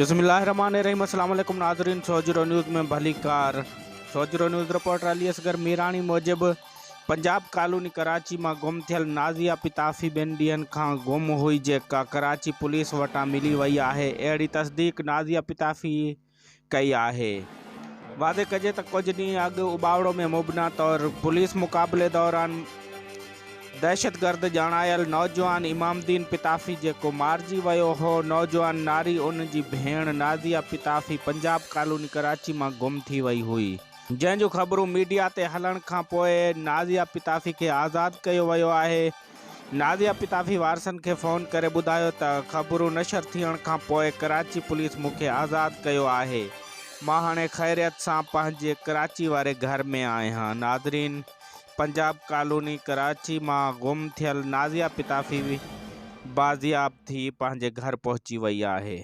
بسم الله الرحمٰن الرحيم السلام عليڪم ناظرين سوجهرو نيوز ۾ ڀليڪار سوجهرو نيوز رپورٽر علي اصغر ميراڻي موجب پنجاب ڪالوني ڪراچي مان گم ٿيل نازيه پتافي ٻن ڏينهن کان گم هئي جيڪا ڪراچي پوليس وٽان ملي وئي آهي اهڙي تصديق نازيه پتافي ڪئي آهي واضح ڪجي ته ڪجهه ڏينهن اڳ اٻاوڙو ۾ مبينا طور پوليس مقابلي دوران دهشتگرد ڄاڻايل نوجوان امام الدين پتافي جيڪو مارجي ويو هو، نوجوان ناري ان جي ڀيڻ نازيه پتافي پنجاب ڪالوني ڪراچي مان گم ٿي وئي هئي. جنهن جون خبرون ميڊيا تي هلڻ کانپوء نازيه پتافي کي آزاد ڪيو ويو آهي. نازيه پتافي وارثن کي فون ڪري ٻڌايو ته خبرون نشر ٿيڻ کانپوء ڪراچي پوليس مون کي آزاد ڪيو آهي، مان هاڻي خيريت سان پنهنجي ڪراچي واري گهر ۾ آهيان. ناظرين! پنجاب ڪالوني ڪراچي مان گم ٿيل نازيه پتافي بازياب ٿي پنهنجي گهر پهچي وئي آهي.